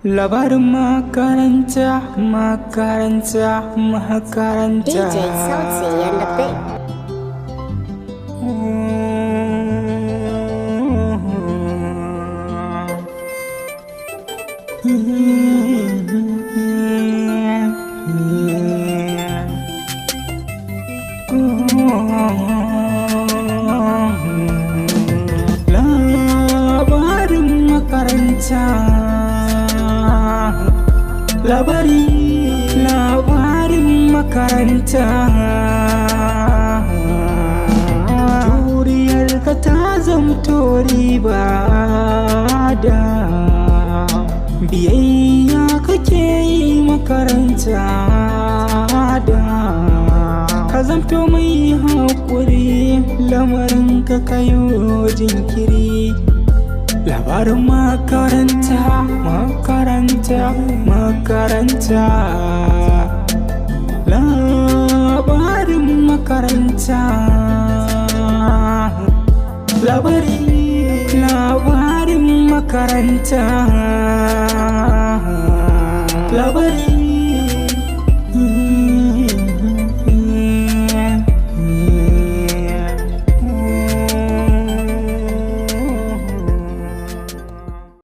Labarin makaranta, makaranta, makaranta. DJ Sauti and the Big. Labarin makaranta. Labari, labarin makaranta. Juriyar ka ta zamto riba da biyayya kake yi makaranta da ka zamto mai haƙuri, lamarin ka kayo jinkiri. Labarin makaranta, makaranta, makaranta. Labarin makaranta. Labari, labarin makaranta. Labari.